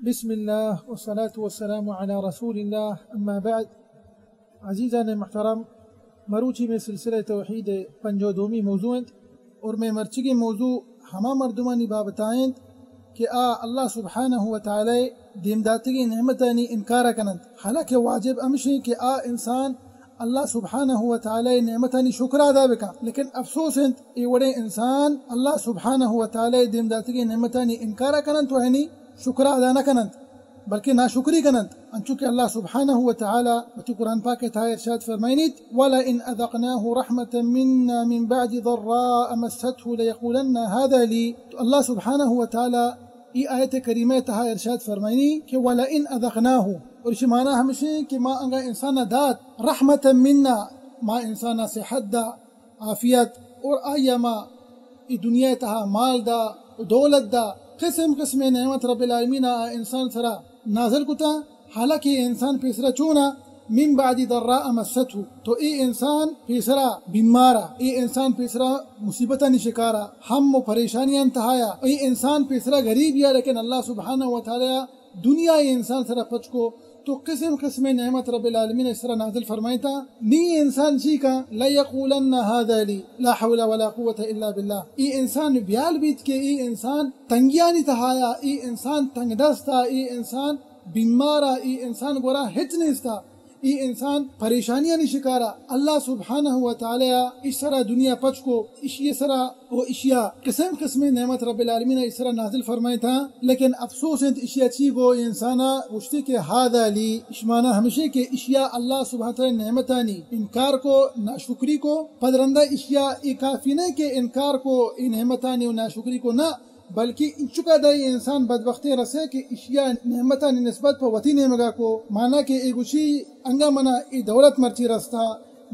بسم اللہ والصلاة والسلام علی رسول اللہ، اما بعد۔ عزیزان محترم، مروچی میں سلسلہ توحید پنجو دومی موضوع انت، اور میں مرچگی موضوع ہما مردمانی بابتا انت کہ آ اللہ سبحانہ و تعالی دیم داتگی نعمتانی انکار کننت، حالانکہ واجب ہمشیں کہ آ انسان اللہ سبحانہ و تعالی نعمتانی شکر ادا بکن، لیکن افسوس انت اے وڑیں انسان اللہ سبحانہ و تعالی دیم داتگی نعمتانی انکار کننت و یعنی شکر ادا نہ کننت، بلکہ ناشکری کننت، انچو کہ اللہ سبحانہ و تعالی وتی قرآن پاک تہا ارشاد فرمائنیت، ولئن اذقناہ رحمة منا من بعد ضراء مسته لیقولن هذا لی۔ تو اللہ سبحانہ و تعالی ای آیت کریمہ تہا ارشاد فرمائنی کہ ولئن اذقناہ، اور اشی معنی ہمشیں کہ ما انگا انسان دات، رحمة منا، ما انسان صحت دا، عافیت، اور آئی ما ای دنیا تہا مال دا، دولت دا، قسم قسم نعمت رب العالمین آ انسان سرا نازل کتا، حالانکہ انسان پیسرا چونا، من بعد ضراء مسته، تو ای انسان پیسرا بیمارا، ای انسان پیسرا مصیبتانی شکارا، ہم و پریشانیان تہایا، ای انسان پیسرا غریبیا، لیکن اللہ سبحانہ و تعالی دنیا ای انسان سرا پچ کو، تو قسم قسم نعمت رب العالمین اس سرا نازل فرمائتا، نی انسان چی کا، لیقولن هذا لی، لا حول ولا قوة الا باللہ۔ ای انسان بیال بیت کہ ای انسان تنگیانی تہایا، ای انسان تنگ دستا، ای انسان بیمارا، ای انسان گورا ہچ نیستا، ای انسان پریشانیانی شکارا، اللہ سبحانہ و تعالی ای سرا دنیا پچ کو، اشی سرا و اشیا قسم قسم نعمت رب العالمین ای سرا نازل فرمائتا، لیکن افسوس انت اشیا چی گو انسانا گوشتی کہ هذا لی، اش معنی ہمشی کہ اشیا اللہ سبحانہ و تعالی نعمتانی انکار کو، ناشکری کو، پدرندہ اشیا ای کافی نہیں کہ انکار کو ای نعمتانی و ناشکری کو، نہ، بلکہ انچکا دائی انسان بدبختی رسے کہ اشیا نعمتانی نسبت پہ وتی نیمگا کو، معنی کہ ای گوشی انگا منا ای دولت مرچی رستا،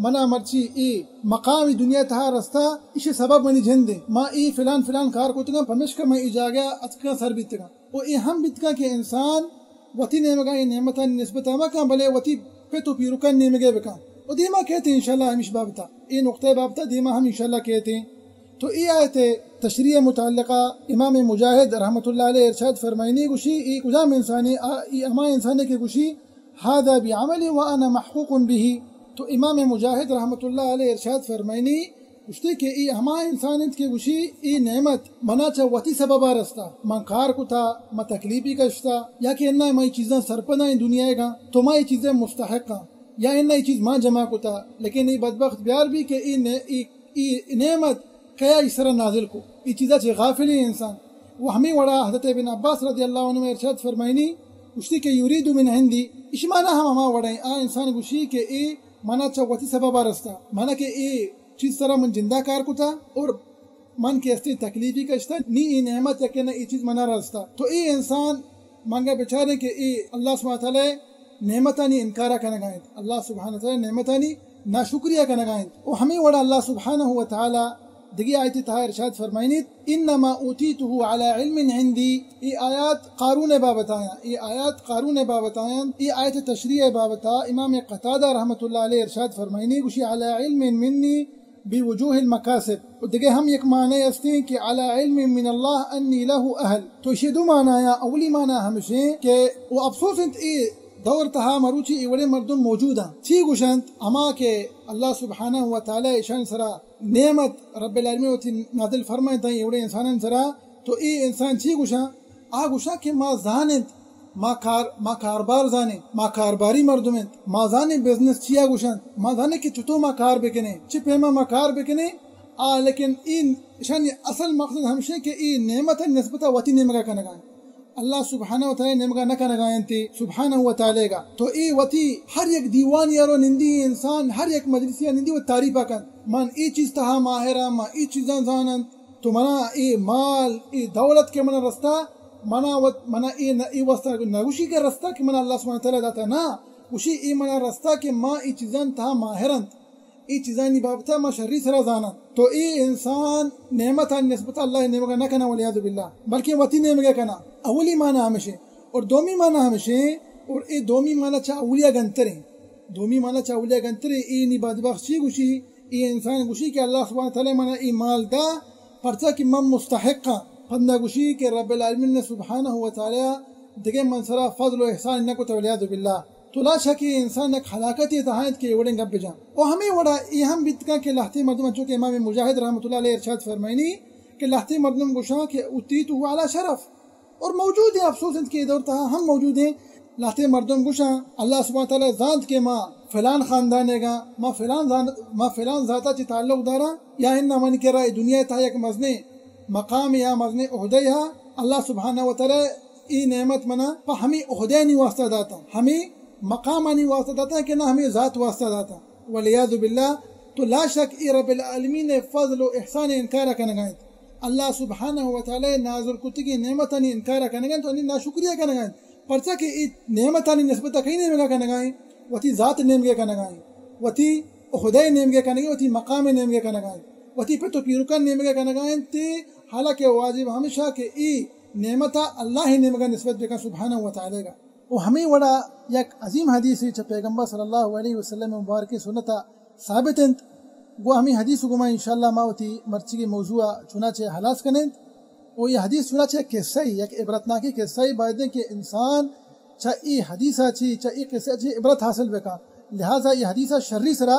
منا مرچی ای مقام ای دنیا تہا رستا، اشی سبب منی جندے، ما ای فلان فلان کار کتگاں، پمشکا من ای جاگہ اتکاں سر بیتگاں۔ و ای ہم بیتگاں کہ انسان وتی نیمگا ای نعمتانی نسبت مکن، بلے وتی پت و پیرکان نیمگے بکن۔ و دیما کہتے انشاءاللہ ہمیش بابتا، ای نقطہ بابتا دیما ہم انشاءاللہ کہتے۔ تو ای آیت تشریح متعلقہ امام مجاہد رحمت اللہ علیہ ارشاد فرمائنی گوشی، ای کجام انسانی؟ آ، ای ہما انسانی کہ گوشی، هذا بعملی وانا محقوق به۔ تو امام مجاہد رحمت اللہ علیہ ارشاد فرمائنی گوشتی کہ ای ہما انسان انت کہ گوشی ای نعمت منا چہ وتی سببا رستا، من کار کتا، من تکلیفی کشتا، یا کہ انا ما ای چیزاں سرپداں ای دنیا گا، تو ما ای چیزاں مستحقاں، یا انا ای چیز ما جمع کتا، لیکن ای بدبخت بیال بی کہ ای نے-، ای ای نعمت کیا ای سرا نازل کو؟ ای چیزا چہ غافلی انسان۔ و ہمیں وڑا حضرت ابن عباس رضی اللہ عنہ ارشاد فرمائنی، گوشتی کہ یرید من عندی، اش معنی ہم ہما وڑا ہیں۔ آ انسان گوشی کہ ای منا چہ وتی سببا رستا، منا کہ ای چیز سرا من جندا کار کتا اور من کہ استی تکلیفی کشتا، نی ای نعمت یا کہ نہ ای چیز منا رستا۔ تو ای انسان منگا بچاریں کہ ای اللہ سبحانہ تعالی نعمتانی انکارا کنگا انت، اللہ سبحانہ تعالی نعمتانی ناشکریہ کنگا انت۔ و ہمیں وڑا اللہ سبحانہ و تعالی دگی آیت تہا ارشاد فرمائنیت، انما اوتیته علی علم عندی۔ ای آیات قارون بابت آیاں، ای آیات قارون بابت آیاں، ای آیت تشریح بابتا امام قتادہ رحمت اللہ علیہ ارشاد فرمائنی گوشی، علی علم منی بوجوہ المکاسب۔ و دگہ ہم یک معنی استیں کہ علی علم من اللہ انی لہ اہل۔ تو اشی دو معنی آیا۔ اولی معنی ہمشیں کہ و افسوس انت ای دور تہا مروچی ای وڑیں مردم موجود انت۔ چی گوشنت؟ ہما کہ اللہ سبحانہ و تعالی ایشان سرا نعمت رب العالمین وتی نازل فرمائنت ای وڑیں انسانان سرا، تو ای انسان چی گوشاں؟ آ گوشاں کہ ما زاننت، ما کار، ما کاربار زانیں، ما کارباری مردم انت، ما زانیں بزنس چیا گوشنت، ما زانیں کہ چطور ما کار بکنیں، چہ پیما ما کار بکنیں۔ آ لیکن این اشانی اصل مقصد ہمشیں کہ ای نعمت نسبت وتی نیمگا کنگا انت، اللہ سبحانہ و تعالی نیمگا نہ کنگا انت، سبحانہ و تعالی گا۔ تو ای وتی ہر یک دیوانی ارو نندی، انسان ہر یک مجلسی نندی و تعریفا کنت، من ای چیز تہا ماہراں، من ای چیزاں زاننت۔ تو منا اے مال، اے دولت کہ منا رستا، منا وت، منا اے نہ، اے واسطہ نہ گوشی کہ رستا کہ منا اللہ سبحانہ تعالی داتا، نہ، گوشی اے منا رستا کہ ما اے چیزان تہا ماہر انت، اے چیزانی بابتا ما شری سرا زانن۔ تو اے انسان نعمتانی نسبت اللہ نعمگا نہ کنا، والعیاذ باللہ، بلکہ وتی نعمگا کنا۔ اولی معنی ہمشے، اور دومی معنی ہمشے، اور اے دومی معنی چا اولیا گنتریں، دومی معنی چا اولیا گنتریں۔ اے نی بدبخت چی گوشی؟ اے انسان گوشی کہ اللہ سبحانہ تعالی منا اے مال دا، پرچا کہ من مستحق آں۔ پدا گوشی کہ رب العالمین نے سبحانہ و تعالی دگہ من سرا فضل و احسان نہ کتہ، والعیاذ باللہ۔ تو لا شک اے انسان یک ہلاکتے تہا انت کہ اے وڑیں گپ بجاں۔ و ہمے وڑا اے ہم بیت کن کہ لہتے مردم، انچو کہ امام مجاہد رحمۃ اللہ علیہ ارشاد فرمائنی کہ لہتے مردم گوشاں کہ اتیت و علی شرف، اور موجود ہیں، افسوس انت کہ اے دور تہا ہم موجود ہیں۔ لہتے مردم گوشاں، اللہ سبحانہ تعالی زانت کہ ما فلان خاندان گا، ما فلان زان-، ما فلان ذاتا چہ تعلق داراں، یا اناں منی کرا اے دنیا تہا یک مزنیں مقام یا مزنیں عہدہ یا اللہ سبحانہ و تعالی اے نعمت منا پہ ہمے عہدہانی واسطہ داتا، ہمے مقامانی واسطہ داتا کہ نہ ہمے ذات واسطہ داتا۔ والعیاذ باللہ، تو لا شک اے رب العالمین فضل و احسان انکار کنگا انت۔ اللہ سبحانہ و تعالی نازل کتگی نعمتانی انکار کنگا انت، تو انی ناشکریہ کنگا انت۔ پرچا کہ اے نعمتانی نسبت کئی نیمگا کنگا انت؟ وتی ذات نیمگے کنگا انت، وتی عہدہ نیمگے کنگا انت، وتی مقام نیمگے کنگا انت، وتی پت و پیرکان نیمگے کنگا انت، حالانکہ واجب ہمیشہ کہ اے نعمتا اللہ نیمگا نسبت بکن سبحانہ و تعالی گا۔ و ہمے وڑا یک عظیم حدیثے چہ پیغمبر صلی اللہ علیہ وسلم مبارکیں سنتا ثابت انت۔ گوں ہمے حدیث گوما انشاءاللہ ما وتی مرچیگیں موضوع چنانچہ ہلاس کنیں۔ و اے حدیث چنانچہ یک قصہ ای، یک عبرتناکیں قصہ ای، باید انت کہ انسان چہ اے حدیثا چی، چہ اے قصہ چی عبرت حاصل بکا۔ لہذا اے حدیثا شری سرا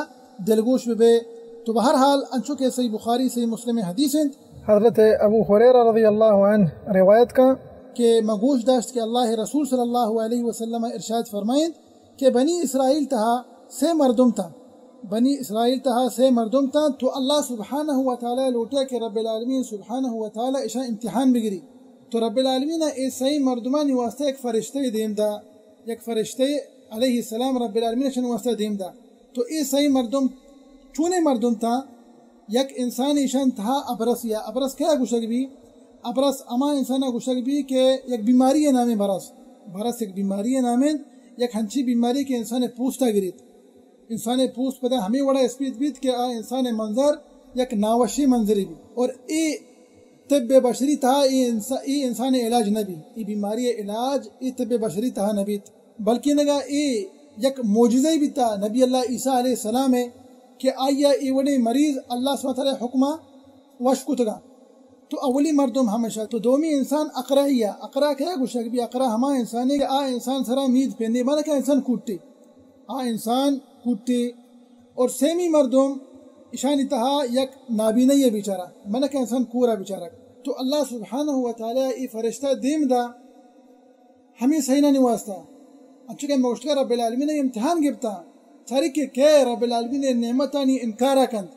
دلگوش ببے۔ تو بہرحال انچو کہ صحیح بخاری، صحیح مسلم حدیث انت۔ حضرت ابو ہریرہ رضی اللہ عنہ روایت کا کہ ما گوش داشت کہ اللہ رسول صلی اللہ علیہ وسلم ارشاد فرمائنت کہ بنی اسرائیل تہا سے مردم تا، بنی اسرائیل تہا سے مردم تا، تو اللہ سبحانہ و تعالی لوٹیا کہ رب العالمین سبحانہ و تعالی اشان امتحان بگری۔ تو رب العالمین اے سئیں مردمانی واسطہ یک فرشتے دیم دا، یک فرشتے علیہ السلام رب العالمین اشان واسطہ دیم دا۔ تو اے سئیں مردم چونیں مردم تا؟ یک انسان ایشان تہا ابرس، یا ابرس کیا گوشگ بی؟ ابرس ہما انسانا گوشگ بی کہ یک بیماری نامیں برس، برس یک بیماری نامیں، یک ہنچی بیماری کہ انسان پوستا گریت۔ انسان پوست پدا ہمے وڑا اسپیت بیت کہ آ انسان منظر یک ناوشی منظری بی۔ اور اے طب بشری تہا اے انسا-، اے انسان علاج نہ بی، اے بیماری علاج اے طب بشری تہا نہ بیت، بلکہ نگا اے یک معجزہ بیتا نبی اللہ عیسیٰ علیہ السلام ہے کہ آیا اے وڑیں مریض اللہ سبحانہ وتعالی حکمہ وش کتگا۔ تو اولی مردم ہمیشہ، تو دومی انسان اقرا ہی ہے۔ اقرا کیا گوشگ بی؟ اقرا ہما انسانے کہ آ انسان سرا مید پندے، مانا کہ انسان کوٹے، آ انسان کوٹے۔ اور سیمی مردم اشانی تہا یک نابینہ ہے بیچارہ، مانا کہ انسان کورا بیچارہ۔ تو اللہ سبحانہ و تعالی اے فرشتہ دیم دا ہمے سئینانی واسطہ، انچو کہ ما گوشتگا رب العالمین امتحان گپتا، چاری کہ کئے رب العالمین نعمتانی انکارا کنت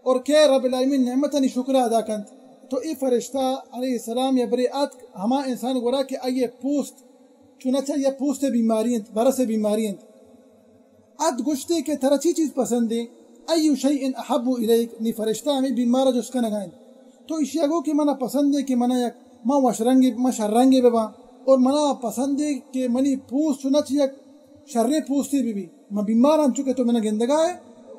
اور کئے رب العالمین نعمتانی شکر ادا کنت۔ تو اے فرشتہ علیہ السلام یا برے اتک ہما انسان گورا کہ آئی پوست چنانچہ یا پوست بیماری انت، برس بیماری انت۔ اد گوشتے کہ ترا چی چیز پسند انت؟ ای شیء احب الیک، نی فرشتہ ہمے بیمارا جست کنگا انت۔ تو ایشیا گو کہ منا پسند انت کہ منا یک، ما وش رنگے، ما شر رنگے بباں، اور منا پسند انت کہ منی پوست چنانچہ یک شریں پوستے ببی۔ ما بیمار آں چونکہ تو منا گندگا ہے،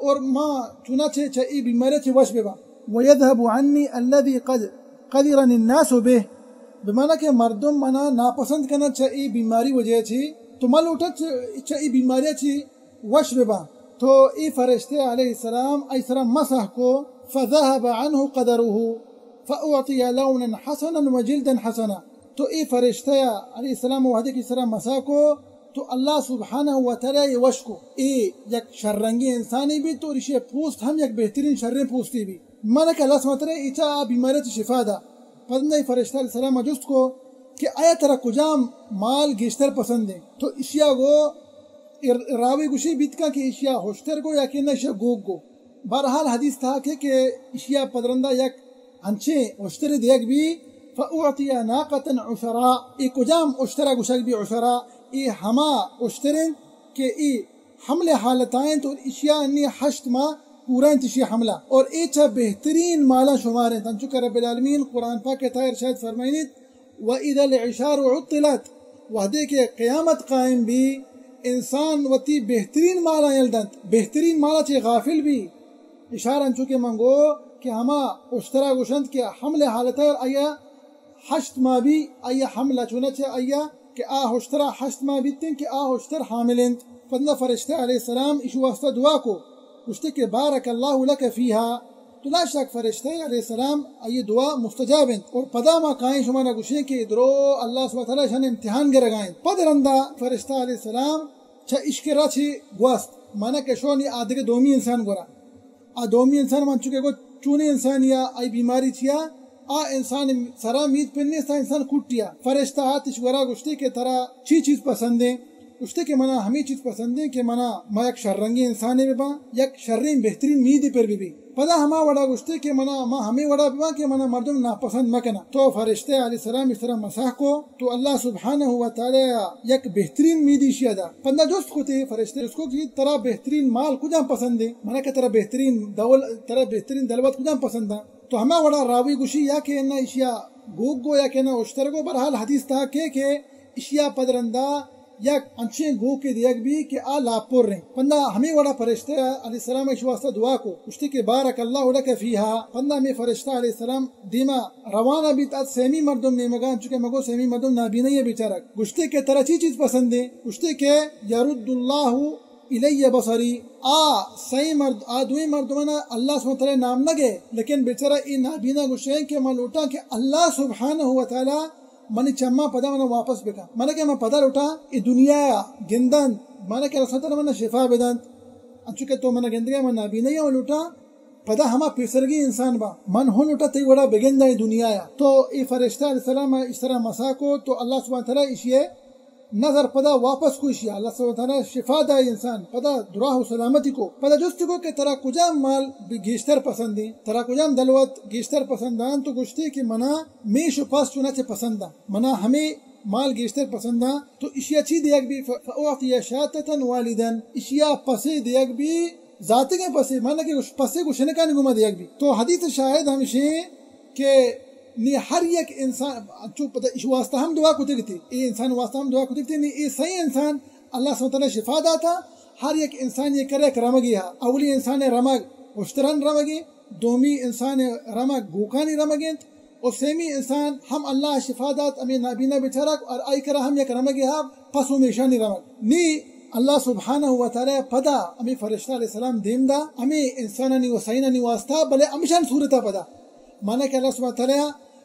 اور ما چنانچہ چہ ای بیماری چہ وش بباں۔ ویذهب عنی الذی قد قدرنی الناس به، بمانا کہ مردم منا ناپسند کنن چہ ای بیماری وجہ چی، تو ما لوٹن چہ، چہ ای بیماری چی وش بباں۔ تو ای فرشتے علیہ السلام ای سرا مسح کو، فذهب عنه قدره فاعطی لونا حسنا وجلدا حسنا۔ تو ای فرشتہ علیہ السلام وہدے کہ سرا مسح کو، تو اللہ سبحانہ و تعالی یہ وش کو۔ ای یک شررنگی انسانی بی تو ریشے پوست ہم یک بہترین شریں پوستی بی۔ مانا کہ اللہ سبحانہ وتعالی ایچا آ بیماری چہ شفا دا۔ پدا اے فرشتہ علیہ السلام جست کو کہ آیا ترا کجام مال گیشتر پسند ہے؟ تو اشیا گو، راوی گوشی بیت کن کہ اشیا ہشتر گو یا کہ نہ اشیا گوک گو۔ بہرحال حدیث تہا کہ، کہ اشیا پدرندہ یک انچیں اشترے دیگ بی، فاعطی ناقة عشراء، اے کجام اشترا گوشگ بی عشراء؟ اے ہما اشتر انت کہ اے حمل حالتا انت اور اشیا انی ہشت ماہ پورا انت اشیا حملہ، اور اے چہ بہترین مالاں شمار انت، انچو کہ رب العالمین قرآن پاک تہا ارشاد فرمائنیت، واذا العشار عطلت، وہدے کہ قیامت قائم بی، انسان وتی بہترین مالاں یل دنت، بہترین مالا چہ غافل بی۔ عشار انچو کہ من گو کہ ہما اشترا گوشنت کہ حمل حالتا آیا ہشت ماہ بی، آئی ء حمل ء چونچہ آئی ء کہ آ ہشترا ہشت ماہ بیتیں کہ آ ہشتر حامل انت۔ پدا فرشتہ علیہ السلام ایشی واسطہ دعا کو، گوشتے کہ بارک اللہ لک فیہا، تو لا شک فرشتہ علیہ السلام آئی دعا مستجاب انت۔ اور پدا ما کائیں شما را گوشیں کہ درو اللہ سبحانہ وتعالی شان امتحان گرگا انت۔ پد رندا فرشتہ علیہ السلام چہ اشکرا چی گوست، مانا کہ شونی آدگہ دومی انسان گورا۔ آ دومی انسان من چکے گو چونی انسانیا آئی بیماری چیا؟ آ انسان سرا مید پنیستا، انسان کٹیا۔ فرشتہ آتش گورا گوشتے کہ ترا چی چیز پسندیں؟ گوشتے کہ منا ہمیں چیز پسندیں کہ منا، ما یک شررنگیں انسانے بباں، یک شریں بہترین میدے پر ببی۔ پدا ہما وڑا گوشتے کہ منا، ما ہمیں وڑا بباں کہ منا مردم ناپسند مکناں۔ تو فرشتہ علیہ السلام اس طرح مسح کو، تو اللہ سبحانہ و تعالی یک بہترین میدی شیا دا۔ پدا جست کو تے فرشتہ جست کو کہ ترا بہترین مال کجام پسندیں؟ منا کہ ترا بہترین دول، ترا بہترین دلوت کجام پسنداں؟ تو ہما وڑا راوی گوشی یا کہ نہ اشیا گوک گو یا کہ نہ اشتر گو، بہرحال حدیث تہا کہ کہ اشیا پد رندا یک انچیں گوکے دیگ بی کہ آ لاپ پر ریں۔ پندا ہمیں وڑا فرشتہ علیہ السلام ایش واسطہ دعا کو، گوشتی کہ بارک اللہ لک فیہا۔ پندا ہمیں فرشتہ علیہ السلام دیما روانہ بیت، ات سیمی مردم نیمگان، چونکہ مگو سیمی مردم نابینہ بیچارہ۔ گوشتی کہ ترا چی چیز پسندیں؟ گوشتی کہ یرد اللہ الی بصری، آ سئیں مرد، آ دوئیں مردمانا اللہ سبحانہ وتعالی نام نہ گئے، لیکن بیچارہ اے نابینا گوشیں کہ من لوٹاں کہ اللہ سبحانہ وتعالی منی چماں پدا منا واپس بکن۔ منا کہ من پدا لوٹاں اے دنیا گندن، منا کہ اللہ سبحانہ وتعالی منا شفا بدنت۔ انچو کہ تو منا گندگے من نابینائی ہوں لوٹاں پدا ہما پیسرگی انسان با، من ہوں لوٹاں تئی وڑا بگنداں اے دنیا۔ تو اے فرشتہ علیہ السلام اس طرح مسا کو تو اللہ سبحانہ وتعالی اشی نظر پدا واپس کو اشیا، اللہ سبحانہ وتعالی شفا دائی انسان، پدا دراہ و سلامتی کو۔ پدا جست کو کہ ترا کجام مال بی گیشتر پسندیں، ترا کجام دلوت گیشتر پسندان؟ تو گوشتے کہ منا میش و پس چوناچہ پسنداں، منا ہمیں مال گیشتر پسنداں۔ تو اشیا چی دیگ بی؟ ف-، فأعطی شاتة والدا، اشیا پسے دیگ بی، ذاتگیں پسے، مانا کہ گوش-، پسے گوشنکانی گوما دیگ بی۔ تو حدیث شاہد ہمشیں کہ نی ہر یک انسان، چو پتہ اش واسطہ ہم دعا کتگ تی، اے انسان واسطہ ہم دعا کتگ تی، نی اے سئیں انسان اللہ سبحانہ وتعالی شفا داتا، ہر یک انسان یک کرے یک رمگی ہا۔ اولی انسان رمگ اشتران رمگی، دومی انسان رمگ گوکانی رمگ انت، و سیمی انسان ہم اللہ شفا دات، ہمیں نابینا بیچارک، اور آئی کرا ہم یک رمگی ہا، پس و میشانی رمگ۔ نی اللہ سبحانہ و تعالی پدا ہمیں فرشتہ علیہ السلام دیم دا، ہمیں انسانانی و سئینانی واسطہ، بلے ہمشان صورتا پدا۔ مانا کہ اللہ سبحانہ و تعالی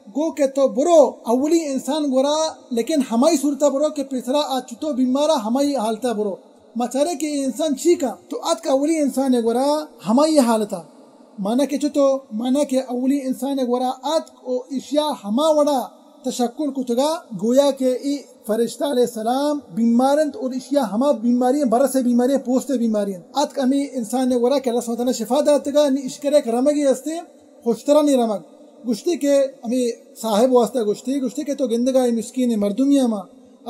گو کہ تو برو اولی انسان گورا، لیکن ہمائی صورتا برو کہ پیسرا آ چتو بیمارا ہمائی حالتا برو۔ ما چارے کہ اے انسان چی کا؟ تو آتک اولی انسان گورا ہمائی حالتا۔ مانا کہ چتو؟ مانا کہ اولی انسان گورا آتک و اشیا ہما وڑا تشکل کتگا، گویا کہ اے فرشتہ علیہ السلام بیمار انت اور اشیا ہما بیماری ہیں، برس بیماری ہیں، پوست بیماری ہیں۔ آتک ہمیں انسان گورا کہ اللہ سبحانہ وتعالی شفا داتگا، نی اشکرے کہ رمگی ہستے، خوشترانی رمگ۔ گوشتی کہ ہمیں صاحب واسطہ گوشتی، گوشتی کہ تو گندگا اے مسکین مردمی ہما،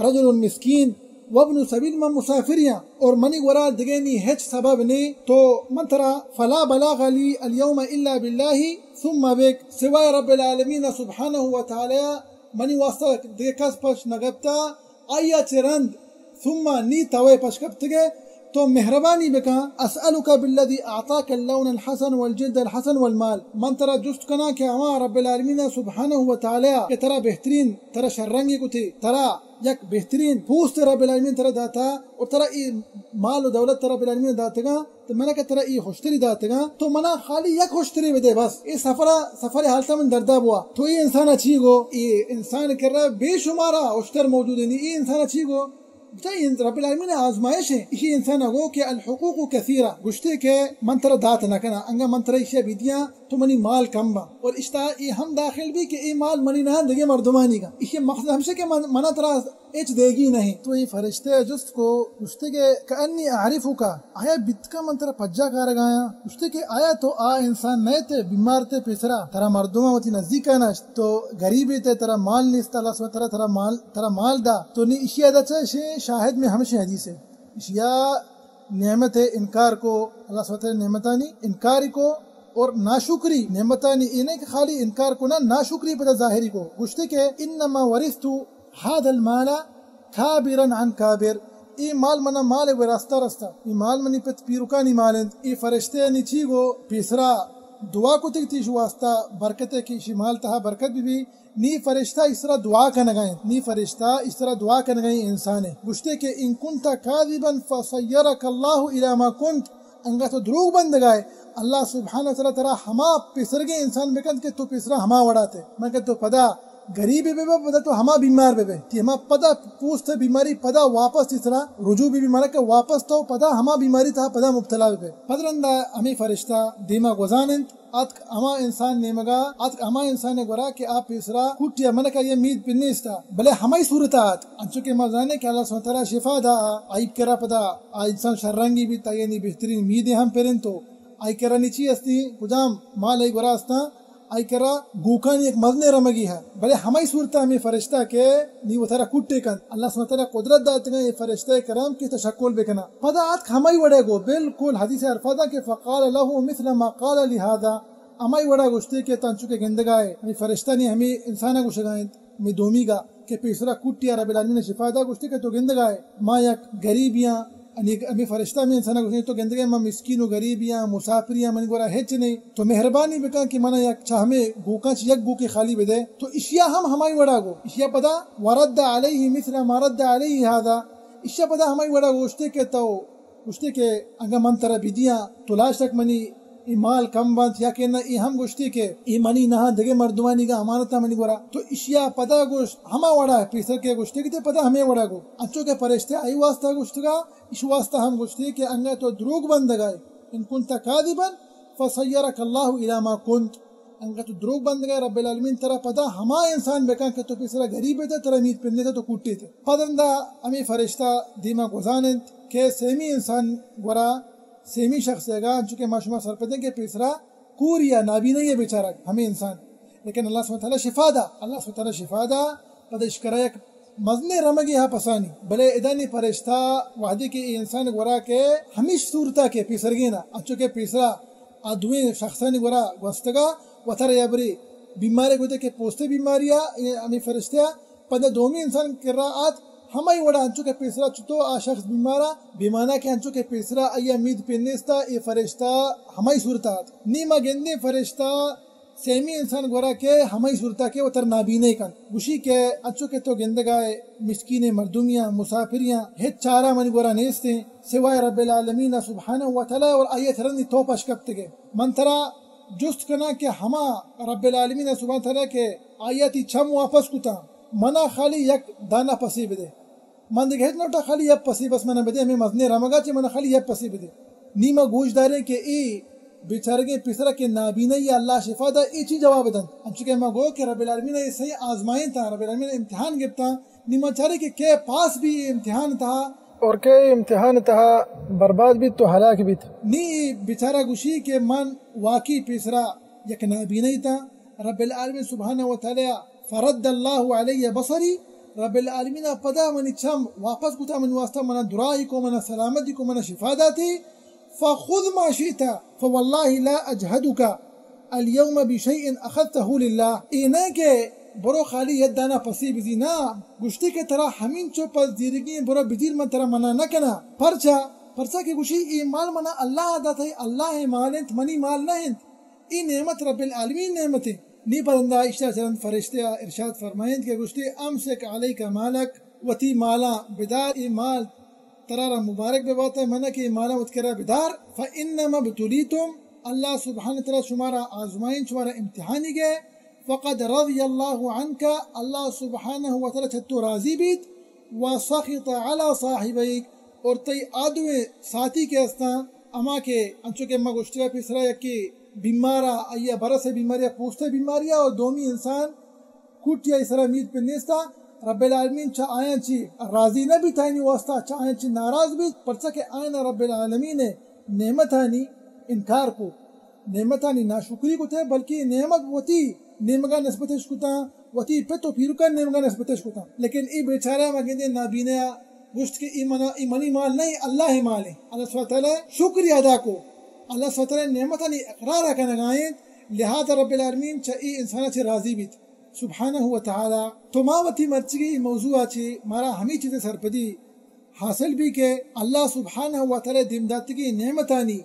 رجل مسکین وابن سبیل، من مسافری ہاں اور منی گورا دگہ نی ہچ سبب نی، تو من ترا فلا بلاغ لی الیوم الا باللہ ثم بک، سوائے رب العالمین سبحانہ و تعالی منی واسطہ دگہ کس پش نہ گپتا، آیا چہ رند ثم نی توئے پش کپتگے، تو مہربانی بکن، اسألک بالذی اعطاک اللون الحسن والجلد الحسن والمال، من ترا جست کناں کہ ہما رب العالمین سبحانہ و تعالی کہ ترا بہترین، ترا شررنگی کتی، ترا یک بہترین پوست رب العالمین ترا داتا اور ترا اے مال و دولت ترا رب العالمین داتگا، تو منا کہ ترا اے ہشتری داتگاں، تو منا خالی یک ہشتری بدے بس۔ اے سفرا، سفر حالتا من دردا بوا۔ تو اے انسانا چی گو؟ اے انسان کرا بے شمارا ہشتر موجود ہیں۔ اے انسانا چی گو؟ بچا اے رب العالمین آزمائش ہے۔ اسی انسانا گو کہ الحقوق کثیرہ۔ گوشتے کہ من ترا دات نہ کناں، انگا من ترا اشیا بدیاں تو منی مال کم با۔ اور اشتا اے ہم داخل بی کہ اے مال منی نہ دگہ مردمانی گا۔ اسی مقصد ہمشہ کہ من، منا ترا ہچ دیگی نہیں۔ تو اے فرشتے ء جست کو، گوشتے کہ کأنی اعرفک، آیا بیتکا من ترا پجا کارگایاں؟ گوشتے کہ آیا تو آ انسان نہ تے، بیمار تے، پیسرا ترا مردماں وتی نزدیکا نشت، تو غریبے تے، ترا مال نیست، اللہ سبحانہ وتعالی ترا مال، ترا مال دا، تو نی اشیا دا چہ شاہد میں ہمشیں حدیث ہے۔ اشیا نعمت انکار کو، اللہ سبحانہ وتعالی نعمتانی انکاری کو، اور ناشکری نعمتانی، اے نہیں کہ خالی انکار کو، نہ، ناشکری پدا ظاہری کو۔ گوشتے کہ انما ورثت هذا المال كابرا عن كابر، اے مال منا مال وراثتا رستا، اے مال منی پت پیرکانی مال انت۔ اے فرشتے نی چی گو؟ پیسرا دعا کتگ تیش واسطہ برکتے کہ اشی مال تہا برکت بی بی۔ نی فرشتہ اس طرح دعا کنگا انت، نی فرشتہ اس طرح دعا کنگا انت انسان ہے۔ گوشتے کہ ان كنت كاذبا فصيرك الله الى ما كنت، انگا تو دروگ بندگائے، اللہ سبحانہ و تعالی ترا ہما پیسرگیں انسان بکنت کہ تو پیسرا ہما وڑا تے، من کہ تو پدا غریب بہ بے، پدا تو ہما بیمار بہ بے، تی ہما پدا پوست بیماری پدا واپس تی سرا رجوع بہ بی، مانا کہ واپس تو پدا ہما بیماری تہا پدا مبتلا بہ بے۔ پد رندا ہمے فرشتہ دیما گوزان انت، اتک ہما انسان نیمگا، اتک ہما انسان گورا کہ آ پیسرا کوٹیا، مانا کہ آئی مید پہ نیستا، بلے ہمائی صورتا اتک، انچو کہ ما زانیں کہ اللہ سبحانہ و تعالی شفا دا، آئی کرا پدا آ انسان شررنگی بیت، آئی بہترین میدے ہم پرنت و آئی کرا نی چی استی، کجام مال آئی گورا استاں، آئی کرا گوکانی یک مزنیں رمگی ہے، بلے ہمائی صورتا ہمے فرشتہ کہ نی وترا کٹے کنت۔ اللہ سبحانہ و تعالی قدرت داتگاں اے فرشتہ کرام کہ تشکل بکناں۔ پدا آتک ہمائی وڑے گو، بالکل حدیث الفاظاں کہ فقال له مثل ما قال لهذا، ہمائی وڑا گوشتے کہ تانچو کہ گندگائے، ہمے فرشتہ نی ہمے انسانا گوشگا انت، ہمے دومیگا کہ پیسرا کٹیا رب العالمین شفا دا، گوشتے کہ تو گندگائے، ما یک غریبیاں، یعنی ہمے فرشتہ ہمے انسانا گوشتے تو گندگائے، ما مسکین و غریبیاں، مسافریاں، منی گورا ہچ نہیں، تو مہربانی بکن کہ منا یک چہ ہمے گوکاں چہ یک گوکے خالی بدے۔ تو اشیا ہم ہمائی وڑا گو، اشیا پدا ورد علیہ مثل ما رد علیہ هذا، اشیا پدا ہمائی وڑا گوشتے کہ تو گوشتے کہ اگاں من ترا بدیاں، تو لاشک منی اے مال کم بنت، یا کہ نہ، اے ہم گوشتے کہ اے منی نہ، دگہ مردمانی گا امانت منی گورا۔ تو اشیا پدا گوشت، ہما وڑا پیسر کہ گوشتے کہ تے پدا ہمے وڑا گو۔ انچو کہ فرشتے آئی واسطہ گوشتگا، اش واسطہ ہم گوشتے کہ انگا تو دروگ بندگائے، ان کنت کاذبا فصیرک اللہ الی ما کنت۔ انگا تو دروگ بندگائے، رب العالمین ترا پدا ہما انسان بکن کہ تو پیسرا غریب تے، ترا مید پندے تے، تو کوٹے تے۔ پدندا ہمے فرشتہ دیما گوزان انت کہ سیمی انسان گورا، سیمی شخص اگا، انچو کہ ما شما سرپدیں کہ پیسرا کوریا نابینائی بیچارگ ہمے انسان، لیکن اللہ سبحانہ وتعالی شفا دا، اللہ سبحانہ وتعالی شفا دا، پدا اشکرا یک مزنیں رمگے ہا پسانی، بلے ادا نی فرشتہ وہدے کہ اے انسان گورا کہ ہمیش صورتا کہ پیسرگینا، انچو کہ پیسرا آ دوئیں شخصانی گورا گوستگا، وترا یا برے بیمارے گوتے کہ پوستے بیماریا، اے ہمے فرشتہ پدا دومی انسان کرا آت، ہمائی وڑا انچو کہ پیسرا چتو آ شخص بیمارا، بے مانا کہ انچو کہ پیسرا آئی مید پہ نیستا، اے فرشتہ ہمائی صورتا آت۔ نی ما گندیں فرشتہ سیمی انسان گورا کہ ہمائی صورتا کہ وتر نابینے کنت۔ گوشی کہ انچو کہ تو گندگائے مسکین مردمیاں، مسافریاں، ہچ چارہ منی گورا نیستیں سوائے رب العالمین سبحانہ و تعالی، اور آئی ترا نی تو پش کپتگے۔ من ترا جست کناں کہ ہما رب العالمین سبحانہ و تعالی کہ آئی تی چم واپس کتاں، منا خالی یک دانہ پسے بدے۔ من دگہ ہچ نہ لوٹاں، خالی یک پسے بس منا بدے، ہمے مزنیں رمگا چہ منا خالی یک پسے بدے۔ نی ما گوش داریں کہ اے بیچارگیں پیسرا کہ نابینائی اللہ شفا دا، اے چی جواب دنت؟ انچو کہ ما گو کہ رب العالمین اے سہی آزمائینتاں، رب العالمین امتحان گپتاں، نی ما چاریں کہ کئے پاس بی اے امتحان تہا، اور کئے امتحان تہا برباد بیت تو ہلاک بیت۔ نی بیچارہ گوشی کہ من واقعی پیسرا یک نابینائی تاں، رب العالمین سبحانہ و تعالی فرد اللہ علی بصری، رب العالمین پدا منی چم واپس کتا منی واسطہ، منا درائی کو، منا سلامتی کو، منا شفا داتی، فخذ ما شئت فواللہ لا اجہدک الیوم بشیء اخذتہ للہ۔ اے نہ کہ برو خالی یک دانہ پسی بزی، نا، گوشتی کہ ترا ہمینچو پس زیرگی، برو بزیر، من ترا منع نہ کناں۔ پرچا؟ پرچا کہ گوشی اے مال منا اللہ داتا، اللہ مال انت، منی مال نہ انت۔ اے نعمت رب العالمین نعمت انت۔ نی پرندا اشتا چہ رند فرشتہ ارشاد فرمائینت کہ گوشتی، امسک علیک مالک، وتی مالاں بدار، اے مال ترا را مبارک بہ بات، منا کہ اے مالاں وت کرا بدار۔ فانما ابتلیتم، اللہ سبحانہ تعالی شمارا آزمائین، شمارا امتحانی گئے۔ فقد رضی اللہ عنک، اللہ سبحانہ و تعالی چہ تو راضی بیت۔ وسخط علی صاحبیک، اور تئی آ دوئیں ساتھی کہ استاں، ہما کہ انچو کہ ما گوشتگا پیسرا یکے بیمارا، آئی برس بیماری، پوست بیماری، اور دومی انسان کوٹی آئی سرا مید پہ نیستا، رب العالمین چہ آیاں چی راضی نہ بیت، آیانی واسطہ چہ آیاں چی ناراض بیت، پرچا کہ آیانا رب العالمین نعمتانی انکار کو، نعمتانی ناشکری کتے، بلکہ نعمت وتی نیمگا نسبتش کتا، وتی پت و پیرکان نیمگا نسبتش کتا۔ لیکن ای بیچارہ ما گندے نابینا گوشت کہ ای منا، ای منی مال نہیں، اللہ مال ہے۔ اللہ سبحانہ تعالی شکر ادا کو، اللہ سبحانہ تعالی نعمتانی اقرار کنگائیں، لہذا رب العالمین چہ ای انسانا چہ راضی بیت۔ سبحانہ و تعالی۔ تو ما وتی مرچگی موضوع ء چہ مارا ہمے چیز ء سرپدی حاصل بی کہ اللہ سبحانہ و تعالی دیم داتگی نعمتانی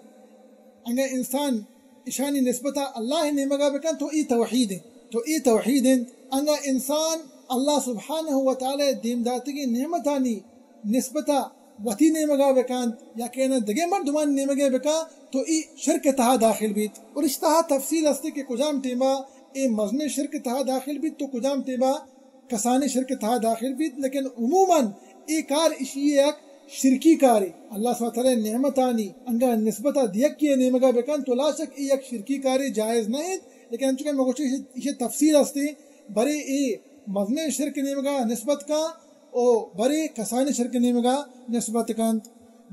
انگا انسان اشانی نسبت ء اللہ ء نیمگا بکن تو ای توحید انت، تو ای توحید انت۔ انگا انسان اللہ سبحانہ و تعالی دیم داتگی نعمتانی نسبت ء وتی نیمگا بکنت یا کہ نہ دگہ مردمانی نیمگا بکنت تو ای شرک تہا داخل بیت۔ اور اش تہا تفصیل ہستے کہ کجام ٹیما ای مزن شرک تہا داخل بیت تو کجام ٹیما کسانیں شرک تہا داخل بیت، لیکن عموماً اے کار اشی یک شرکی کارے۔ اللہ سبحانہ وتعالی نعمتانی انگا نسبت دیگ کے نیمگا بکن تو لا شک اے یک شرکی کارے، جائز نہ انت، لیکن انچو کہ میں گوشت اشی تفصیل ہستے، برے اے مزن شرک نیمگا نسبت کا او برے کسانیں شرک نیمگا نسبت کنت۔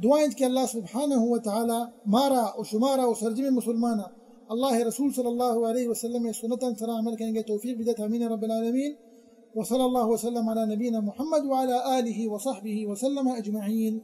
دعا انت کہ اللہ سبحانہ و تعالی مارا و شمارا و سرجم مسلمانا اللہ رسول صلی اللہ علیہ وسلم سنتاں سرا عمل کنگے توفیق بدت، آمین رب العالمین۔ وصلی اللہ وسلم علی نبینا محمد وعلی آلہ وصحبہ وسلم اجمعین۔